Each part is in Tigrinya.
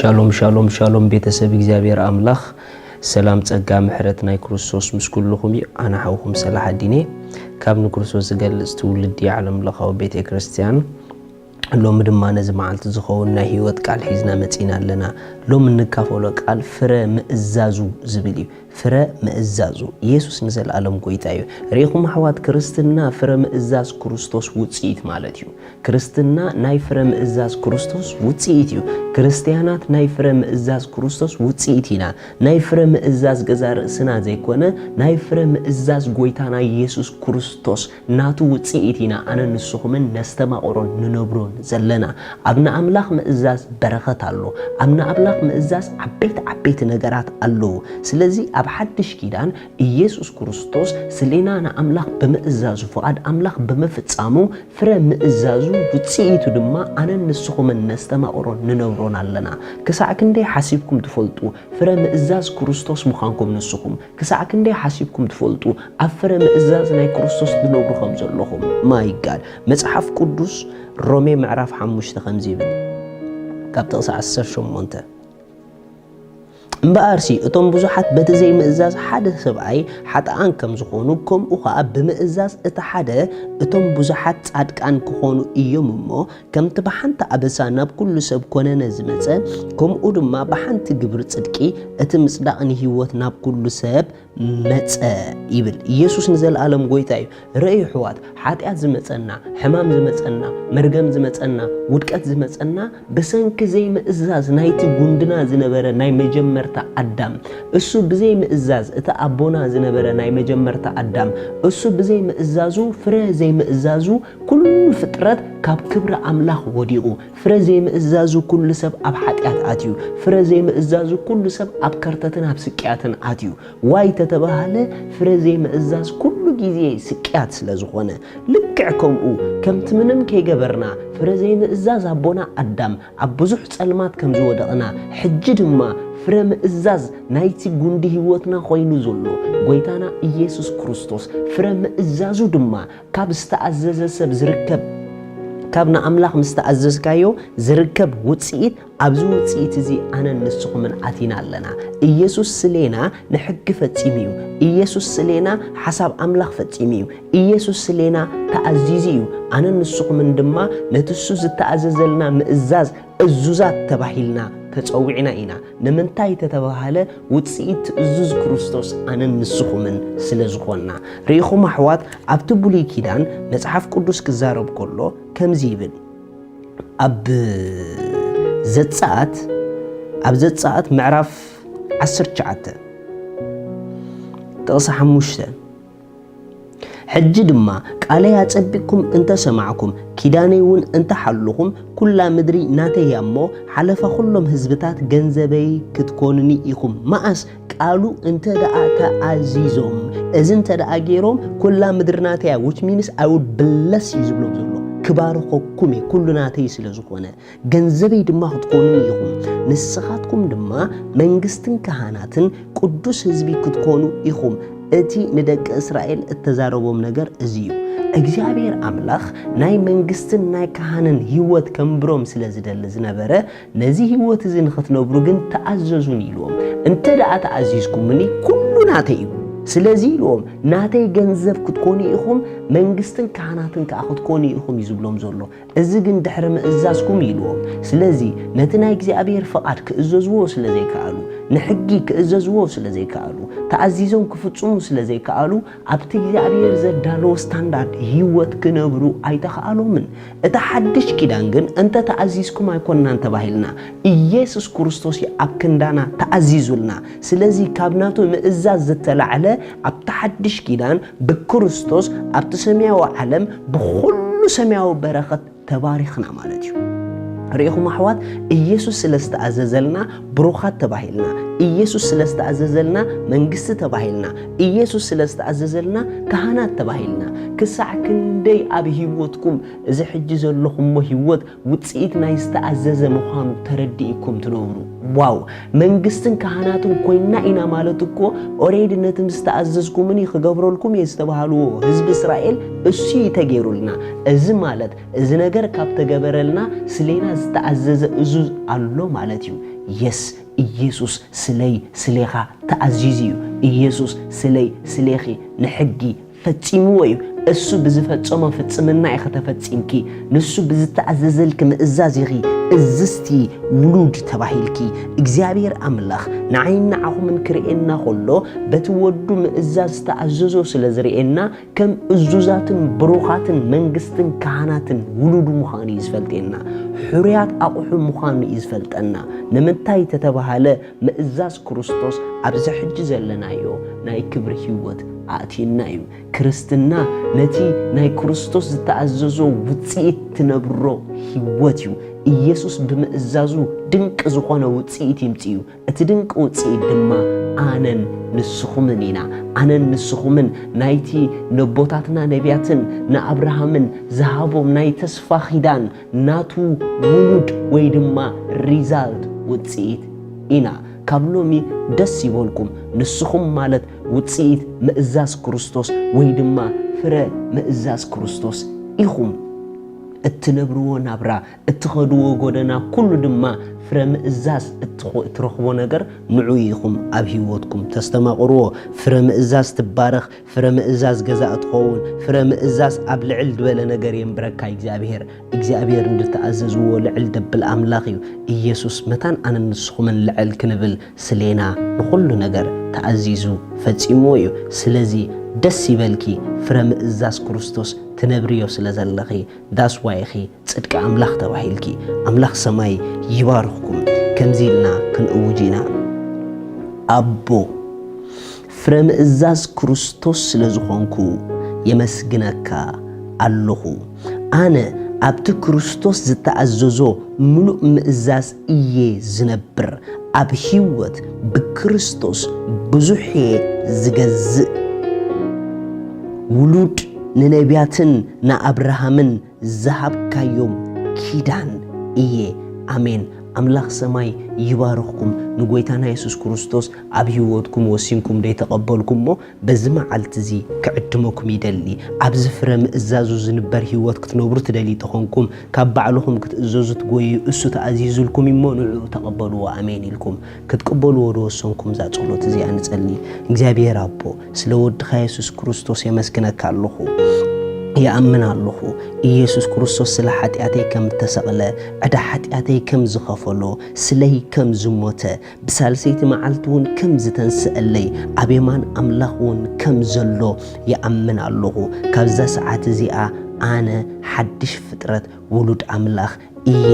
ሻሎም ሻሎም ሻሎም፣ ቤተሰብ እግዚኣብሔር ኣምላኽ፣ ሰላም ጸጋ ምሕረት ናይ ክርስቶስ ምስ ኩልኹም እዩ። ኣነ ሓውኹም ሰላሓዲን እየ። ካብ ንክርስቶስ ዝገልጽ ትውልዲ ዓለም ለኻዊ ቤተ ክርስቲያን። ሎሚ ድማ ነዚ መዓልቲ ዝኸውን ናይ ህይወት ቃል ሒዝና መጺና ኣለና። ሎሚ እንካፈሎ ቃል ፍረ ምእዛዙ ዝብል እዩ። ፍረ ምእዛዙ። ኢየሱስ ንዘለኣለም ጎይታ እዩ። ርኢኹም ኣሕዋት፣ ክርስትና ፍረ ምእዛዝ ክርስቶስ ውጽኢት ማለት እዩ። ክርስትና ናይ ፍረ ምእዛዝ ክርስቶስ ውጽኢት እዩ። ክርስትያናት ናይ ፍረ ምእዛዝ ክርስቶስ ውጽኢት ኢና። ናይ ፍረ ምእዛዝ ገዛ ርእስና ዘይኮነ፣ ናይ ፍረ ምእዛዝ ጎይታና ኢየሱስ ክርስቶስ ናቱ ውጽኢት ኢና። ኣነ ንስኹምን ነስተማቕሮን ንነብሮን ዘለና። ኣብ ንኣምላኽ ምእዛዝ በረኸት ኣሎ። ኣብ ንኣምላኽ ምእዛዝ ዓበይቲ ዓበይቲ ነገራት ኣለዉ። ስለዚ ኣብ ሓድሽ ኪዳን ኢየሱስ ክርስቶስ ስሌና ንኣምላኽ ብምእዛዙ፣ ፍቓድ ኣምላኽ ብምፍጻሙ፣ ፍረ ምእዛዙ ውጽኢቱ ድማ ኣነን ንስኹምን ነስተማቕሮን ንነብሮን ኣለና። ክሳዕ ክንደይ ሓሲብኩም ትፈልጡ ፍረ ምእዛዝ ክርስቶስ ምዃንኩም ንስኹም? ክሳዕ ክንደይ ሓሲብኩም ትፈልጡ ኣብ ፍረ ምእዛዝ ናይ ክርስቶስ ትነብሩ ከም ዘለኹም? ማይ ጋድ። መጽሓፍ ቅዱስ ሮሜ ምዕራፍ ሓሙሽተ ከምዚ ይብል፣ ካብ ጥቕሲ ዓሰርተ ሸሞንተ፣ እምበኣርሲ እቶም ብዙሓት በቲ ዘይምእዛዝ ሓደ ሰብኣይ ሓጥኣን ከም ዝኾኑ፣ ከምኡ ኸኣ ብምእዛዝ እቲ ሓደ እቶም ብዙሓት ጻድቃን ክኾኑ እዮም እሞ፣ ከምቲ ብሓንቲ ኣበሳ ናብ ኩሉ ሰብ ኮነነ ዝመጸ፣ ከምኡ ድማ ብሓንቲ ግብሪ ጽድቂ እቲ ምጽዳቕ ንህይወት ናብ ኩሉ ሰብ መጸ ይብል። ኢየሱስ ንዘለኣለም ጎይታ እዩ። ርእዩ ኣሕዋት፣ ሓጢኣት ዝመጸና፣ ሕማም ዝመጸና፣ መርገም ዝመጸና፣ ውድቀት ዝመጸና ብሰንኪ ዘይምእዛዝ ናይቲ ጉንድና ዝነበረ ናይ መጀመርታ ኣዳም። እሱ ብዘይምእዛዝ፣ እቲ ኣቦና ዝነበረ ናይ መጀመርታ ኣዳም፣ እሱ ብዘይምእዛዙ፣ ፍረ ዘይምእዛዙ፣ ኩሉ ፍጥረት ካብ ክብሪ ኣምላኽ ወዲቑ። ፍረ ዘይምእዛዙ ኩሉ ሰብ ኣብ ሓጢኣት ኣትዩ። ፍረ ዘይምእዛዙ ኩሉ ሰብ ኣብ ከርተትን ኣብ ስቅያትን ኣትዩ። ዋይ ተተባሃለ፣ ፍረ ዘይምእዛዝ ኩሉ ግዜ ስቅያት ስለ ዝኾነ። ልክዕ ከምኡ፣ ከምቲ ምንም ከይገበርና ፍረ ዘይምእዛዝ ኣቦና ኣዳም ኣብ ብዙሕ ጸልማት ከም ዝወደቕና፣ ሕጂ ድማ ፍረ ምእዛዝ ናይቲ ጉንዲ ህይወትና ኮይኑ ዘሎ ጎይታና ኢየሱስ ክርስቶስ፣ ፍረ ምእዛዙ ድማ ካብ ዝተኣዘዘ ሰብ ዝርከብ፣ ካብ ንኣምላኽ ምስ ተኣዘዝካዮ ዝርከብ ውጽኢት፣ ኣብዚ ውጽኢት እዚ ኣነን ንስኹምን ኣቲና ኣለና። ኢየሱስ ስሌና ንሕጊ ፈጺሙ እዩ። ኢየሱስ ስሌና ሓሳብ ኣምላኽ ፈጺሙ እዩ። ኢየሱስ ስሌና ተኣዚዙ እዩ። ኣነን ንስኹምን ድማ ነቲ እሱ ዝተኣዘዘልና ምእዛዝ እዙዛት ተባሂልና ተጸዊዕና ኢና። ንምንታይ ተተባሃለ፣ ውጽኢት ትእዙዝ ክርስቶስ ኣነን ንስኹምን ስለ ዝኾንና። ርኢኹም ኣሕዋት፣ ኣብቲ ብሉይ ኪዳን መጽሓፍ ቅዱስ ክዛረብ ከሎ ከምዚ ይብል። ኣብ ዘጸኣት፣ ኣብ ዘጸኣት ምዕራፍ ዓሰርተ ትሽዓተ ጥቕሲ ሓሙሽተ፣ ሕጂ ድማ ቃለይ ኣጸቢቕኩም እንተ ሰማዕኩም፣ ኪዳነይ እውን እንተ ሓሉኹም፣ ኩላ ምድሪ ናተይ እያ እሞ፣ ሓለፋ ኩሎም ህዝብታት ገንዘበይ ክትኮኑኒ ኢኹም። መኣስ? ቃሉ እንተ ደኣ ተኣዚዞም፣ እዚ እንተ ደኣ ገይሮም፣ ኩላ ምድሪ ናተይ እያ፣ which means I would bless you ዝብሎም ዘሎ። ክባርኸኩም እየ፣ ኩሉ ናተይ ስለ ዝኾነ። ገንዘበይ ድማ ክትኮኑኒ ኢኹም። ንስኻትኩም ድማ መንግስትን ካህናትን ቅዱስ ህዝቢ ክትኮኑ ኢኹም። እቲ ንደቂ እስራኤል እተዛረቦም ነገር እዚ እዩ። እግዚኣብሔር ኣምላኽ ናይ መንግስትን ናይ ካህንን ህይወት ከንብሮም ስለ ዝደሊ ዝነበረ፣ ነዚ ህይወት እዚ ንኽትነብሩ ግን ተኣዘዙኒ ኢልዎም። እንተ ደኣ ተኣዚዝኩምኒ፣ ኩሉ ናተይ እዩ። ስለዚ ኢልዎም፣ ናተይ ገንዘብ ክትኮኑ ኢኹም፣ መንግስትን ካህናትን ከኣ ክትኮኑ ኢኹም እዩ ዝብሎም ዘሎ። እዚ ግን ድሕሪ ምእዛዝኩም ኢልዎም። ስለዚ ነቲ ናይ እግዚኣብሔር ፍቓድ ክእዘዝዎ ስለ ዘይከኣሉ፣ ንሕጊ ክእዘዝዎ ስለ ዘይከኣሉ፣ ተኣዚዞም ክፍጽሙ ስለ ዘይከኣሉ፣ ኣብቲ እግዚኣብሔር ዘዳለዎ ስታንዳርድ ህይወት ክነብሩ ኣይተኻእሎምን። እቲ ሓድሽ ኪዳን ግን፣ እንተ ተኣዚዝኩም ኣይኮንናን ተባሂልና፣ ኢየሱስ ክርስቶስ እዩ ኣብ ክንዳና ተኣዚዙልና። ስለዚ ካብ ናቱ ምእዛዝ ዝተላዕለ ኣብቲ ሓድሽ ኪዳን ብክርስቶስ ኣብቲ ሰማያዊ ዓለም ብኹሉ ሰማያዊ በረኸት ተባሪኽና ማለት እዩ። ርኢኹም ኣሕዋት፣ ኢየሱስ ስለ ዝተኣዘዘልና ብሩኻት ተባሂልና፣ ኢየሱስ ስለ ዝተኣዘዘልና መንግስቲ ተባሂልና፣ ኢየሱስ ስለ ዝተኣዘዘልና ካህናት ተባሂልና። ክሳዕ ክንደይ ኣብ ህይወትኩም እዚ ሕጂ ዘለኹሞ ህይወት ውጽኢት ናይ ዝተኣዘዘ ምዃኑ ተረዲእኩም ትነብሩ? ዋው! መንግስትን ካህናትን ኮይንና ኢና ማለት እኮ፣ ኦሬዲ ነቲ ምስ ተኣዘዝኩምኒ ክገብረልኩም እየ ዝተባሃልዎ ህዝቢ እስራኤል እሱ እዩ ተገይሩልና። እዚ ማለት እዚ ነገር ካብ ተገበረልና ስሌና ዝተኣዘዘ እዙዝ ኣሎ ማለት እዩ። የስ፣ ኢየሱስ ስለይ ስሌኻ ተኣዚዙ እዩ። ኢየሱስ ስለይ ስሌኺ ንሕጊ ፈጺምዎ እዩ። እሱ ብዝፈጸሞ ፍጽምና ኢኺ ተፈጺምኪ። ንሱ ብዝተኣዘዘልኪ ምእዛዝ ኢኺ እዝዝቲ ውሉድ ተባሂልኪ። እግዚኣብሔር ኣምላኽ ንዓይን ንዓኹምን ክርእየና ከሎ በቲ ወዱ ምእዛዝ ዝተኣዘዞ ስለ ዝርእየና ከም እዙዛትን ብሩኻትን መንግስትን ካህናትን ውሉዱ ምዃኑ እዩ ዝፈልጠና። ሕሩያት ኣቑሑ ምዃኑ እዩ ዝፈልጠና። ንምንታይ ተተባሃለ ምእዛዝ ክርስቶስ ኣብዚ ሕጂ ዘለናዮ ናይ ክብሪ ህይወት ኣእትዩና እዩ። ክርስትና ነቲ ናይ ክርስቶስ ዝተኣዘዞ ውጽኢት ትነብሮ ህይወት እዩ። ኢየሱስ ብምእዛዙ ድንቂ ዝኾነ ውጽኢት ይምጽእ እዩ። እቲ ድንቂ ውጽኢት ድማ ኣነን ንስኹምን ኢና። ኣነን ንስኹምን ናይቲ ነቦታትና ነቢያትን ንኣብርሃምን ዝሃቦም ናይ ተስፋ ኺዳን ናቱ ውሉድ ወይ ድማ ሪዛልት ውጽኢት ኢና። ካብ ሎሚ ደስ ይበልኩም፣ ንስኹም ማለት ውጽኢት ምእዛዝ ክርስቶስ ወይ ድማ ፍረ ምእዛዝ ክርስቶስ ኢኹም። እትነብርዎ ናብራ፣ እትኸድዎ ጎደና ኩሉ ድማ ፍረ ምእዛዝ እትኾ-፣ እትረኽቦ ነገር ንዑ ኢኹም ኣብ ህይወትኩም ተስተማቕርዎ። ፍረ ምእዛዝ ትባረኽ፣ ፍረ ምእዛዝ ገዛ እትኸውን፣ ፍረ ምእዛዝ ኣብ ልዕል ዝበለ ነገር የንብረካ እግዚኣብሔር። እግዚኣብሔር እንድተኣዘዝዎ ልዕል ደብል ኣምላኽ እዩ። ኢየሱስ መታን ኣነን ንስኹምን ልዕል ክንብል ስሌና ንኹሉ ነገር ተኣዚዙ ፈጺምዎ እዩ። ስለዚ ደስ ይበልኪ፣ ፍረ ምእዛዝ ክርስቶስ ትነብርዮ ስለ ዘለኺ፣ that's why ኢኺ ጽድቂ ኣምላኽ ተባሂልኪ። ኣምላኽ ሰማይ ይባርኽኩም። ከምዚ ኢልና ክንእውጅ ኢና። ኣቦ፣ ፍረ ምእዛዝ ክርስቶስ ስለ ዝኾንኩ የመስግነካ ኣለኹ። ኣነ ኣብቲ ክርስቶስ ዝተኣዘዞ ምሉእ ምእዛዝ እየ ዝነብር። ኣብ ህይወት ብክርስቶስ ብዙሕ እየ ዝገዝእ። ውሉድ ንነቢያትን ንኣብርሃምን ዝሃብካዮም ኪዳን እየ። ኣሜን። ኣምላኽ ሰማይ ይባርኽኩም። ንጎይታና የሱስ ክርስቶስ ኣብ ህይወትኩም ወሲንኩም ደይተቐበልኩሞ፣ በዚ መዓልቲ እዚ ክዕድመኩም ይደሊ። ኣብዚ ፍረ ምእዛዙ ዝንበር ህይወት ክትነብሩ ትደልዩ ተኾንኩም፣ ካብ ባዕልኹም ክትእዘዙ ትጎዩ፣ እሱ ተኣዚዙልኩም እሞ ንዕኡ ተቐበልዎ። ኣሜን ኢልኩም ክትቅበልዎ ዶ ወሰንኩም? እዛ ጸሎት እዚኣ ንጸሊ። እግዚኣብሔር ኣቦ፣ ስለ ወድኻ የሱስ ክርስቶስ የመስግነካ ኣለኹ። ይኣምን ኣለኹ፣ ኢየሱስ ክርስቶስ ስለ ሓጢኣተይ ከም እተሰቕለ፣ ዕዳ ሓጢኣተይ ከም ዝኸፈሎ፣ ስለይ ከም ዝሞተ፣ ብሳልሰይቲ መዓልቲ እውን ከም ዝተንስአለይ፣ ኣብ የማን ኣምላኽ እውን ከም ዘሎ ይኣምን ኣለኹ። ካብዛ ሰዓት እዚኣ ኣነ ሓድሽ ፍጥረት፣ ውሉድ ኣምላኽ እየ።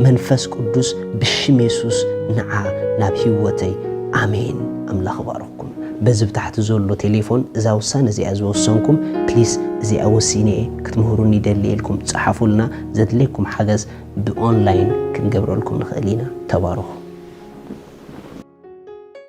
መንፈስ ቅዱስ ብሽም የሱስ ንዓ ናብ ህይወተይ። ኣሜን። ኣምላኽ ይባርኽኩም። በዚ ብታሕቲ ዘሎ ቴሌፎን እዛ ውሳነ እዚኣ ዝወሰንኩም፣ ፕሊስ እዚኣ ወሲነ እየ ክትምህሩኒ ይደሊ ኢልኩም ጸሓፉልና። ዘድልየኩም ሓገዝ ብኦንላይን ክንገብረልኩም ንኽእል ኢና። ተባረኹ።